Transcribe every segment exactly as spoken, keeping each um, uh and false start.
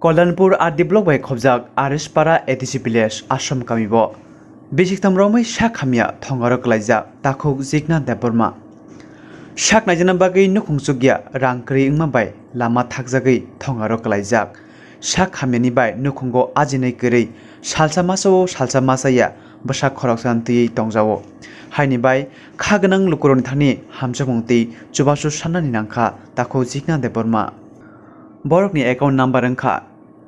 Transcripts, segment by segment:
Koldanpur R D block bai khobjak Arispara A D C village ashram kami bo. Bisik tam romwi sak hamya thongaro kwlaijak takhuk Jigna Debbarma. Sak naijana bagwi nukhung chukya rang kwrwi wngma bai lama thakjagwi thongaro kwlaijak. Sak hamyani bai nukhungo ajinai kwrwi salsa masa o salsa masa ya bwsa khoroksa twiwi tongjao. Haini bai kha gwnang lukurokni thani hamjakmung twi chubachu sannani nangkha takhuk Jigna Debbarma. Borokni account number wngkha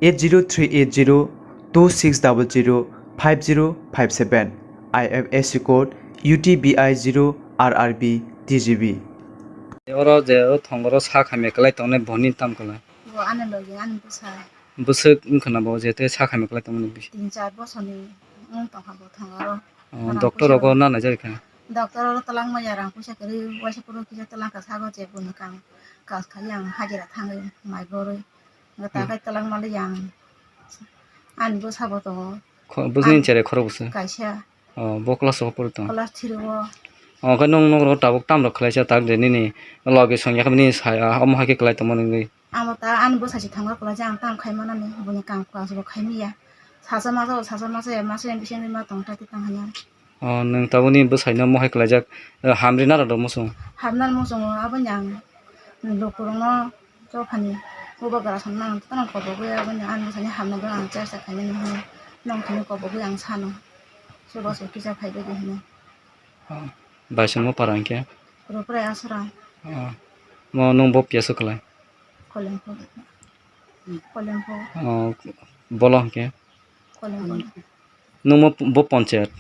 eight zero three eight zero two six double zero five zero five seven, I F S C code U T B I zero R R B T G B. Oro je o thongoro sak hamya kwlai tongnai boni tam kwlai? Bo ani logi ani bwsa. Bwswk wngkha na bo je tei sak hamya kwlai tongmani bisi? Tin char bosorni wng tongkha bo thongoro. Oh, doctor rogo na naijak kha? Doctor oro twlangma ya rang puisa kwrwi waisa kwrwi kisa twlangkha sago je boni kam kaj khai ang hajira thangwi mai borwi. Nga ta khai twlangma le yang. Ani bwsa bo tongo. Kho-, bwswk ni cherai khorok bwswk? Kaisa. Oh, bo class o pori tongo? Class three o. Oh, khe nwng nokro tabuk tamrok khlaisa tak de nini logi songya khe nini sai, ah, omo hai khe kwlai tongmani wngwi. Amo ta ani bwsa se thangma kwlai jang tam khai manani boni kam kaas bo khai miya. Sasa masa sasa masa ya masa yang bising ma tong ta ti tang hanya. Oh, nwng tabukni bwsaino mohai kwlaijak, eh, hamri naro do muchung? Hamnani muchungo abo yang lukurokno chophani bubagra samna ang totano kobogwi abo yang ani bwsani hamna bai ang chersa khainani hwnwi nongthani kobogwi ang sano. Soba so kisa phaibai di hwnwi. Oh, bai songmo para hwnkhe? Rupre aswrang. Oh, mo nwng bo piya swk kwlai? Kolengpur. Kolengpur. Oh, bolo hwnkhe? Kolengpur. Nwng mo bo ponchayat?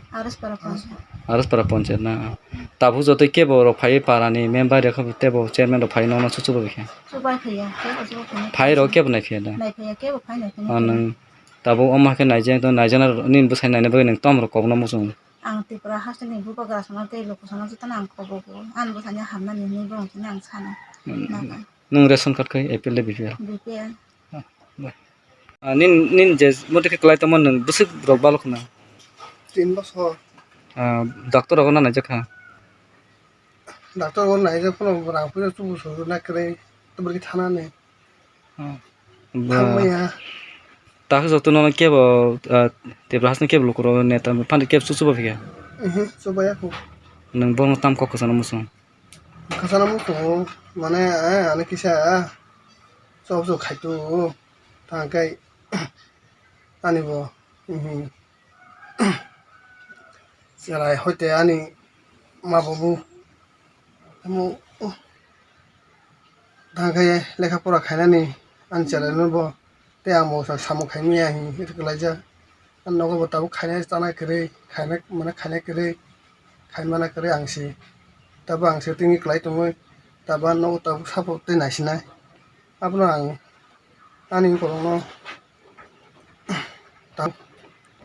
Arispara ponchayat. Arispara ponchayat na? Tabuk joto kebo rok phai parani member rok tebo chairman rok phai nono chuchubo bikhe? Chubai phaiya, kebo chubai phaiya. Phai rok kebo nai phiya da? Nai phaiya, kebo phai nai phaiya. Oh, nwng tabuk omo hai khe naijak, naijana nini bwsai naina bagwi nwng tom rok kokno muchung? Ang Tripura hasteni bubagra sana tei luku sana jotono ang kobogo. Ani bwsani hamnani hwnwi borok chini ang sano. Hmm. Naga. Nwng ration card khai A P L de B P L? B P L. Ah, bai. Ah, nin, nin je mote khe kwlai tongma nwng bwswk rok balok khna? Tin bosor. Ah, doctor rogo na naijak kha? Doctor rogo naijak phano rang puisa chubu suru na kwrwi, tuburi khe thanani. Hmm. Thangmaya. Takhe joto no kebo, ah, Tripura hasteni kebo lukurok neta phano kebo chuchubo phikha? Mhm, chubaya kho. Nwng bono tam kok kwchangno muchung? Kwchangno muchungo, mane, eh, ani kisa, ah, chop chop khaitu, tangkai, ani bo, mhm. Cherai hoite ani ma babu tamo, uh, thang khe lekha pora khainani ani cherai no bo tei ang bo samung khaimani ya hwnwi kwlaijak. Ani nogo bo tabuk khainai chanai kwrwi, khainai mane khainai kwrwi, khaimana kwrwi ang se. Tabuk ang se tini kwlai tongwi, tabuk ani nogo tabuk sapo tei naisinai. Abono ang ani borokno ta-,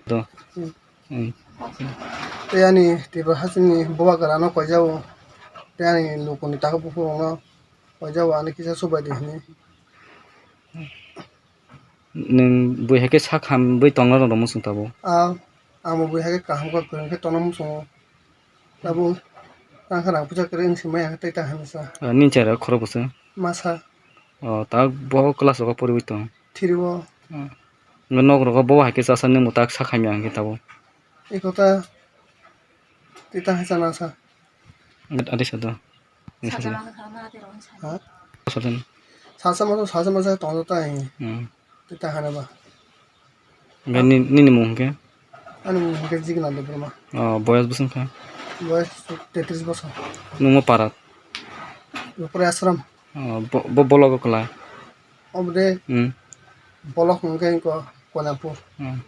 do. Hmm. Hmm. Tei ani Tripura hasteni bubagrano koijago, tei ani lukuni takhuk bukhuk rokno koijago, ani kisa chubai di hwnwi. Nwng bui hai khe sak hamwi tongna rwngno muchung tabuk? Ah, ang bo bui hai khe kaham khe kwrwng khe tongna muchungo. Tabuk tang khe rang puisa kwrwi wng se maya khe tei ta hwnwi sa. Ah, nini chera khorok bwswk? Masa. Oh, ta bo class rogo poriwi tong? Three o. Oh. Nwng nok rogo bo hai khe chasa nwng bo tak sak hamya hwnkhe tabuk? Eko ta tei ta hai chana sa. Adi sa do. Sajama kha ma ati rong sa. Ha? Sa do. Sasa masa, sasa masa tong ta. Hmm. Tei ta hana ba. Hwnkhe ni-, nini mung hwnkhe? Ani mung hwnkhe Jigna Debbarma. Oh, boyas bwswk wngkha? Boyas tetris bosor. Nwng mo para? Nukre ashram. Oh, bo, bo, bologo kwlai? Obo de. Hmm. Bolok hwnkhe ko Koilampur. Hmm.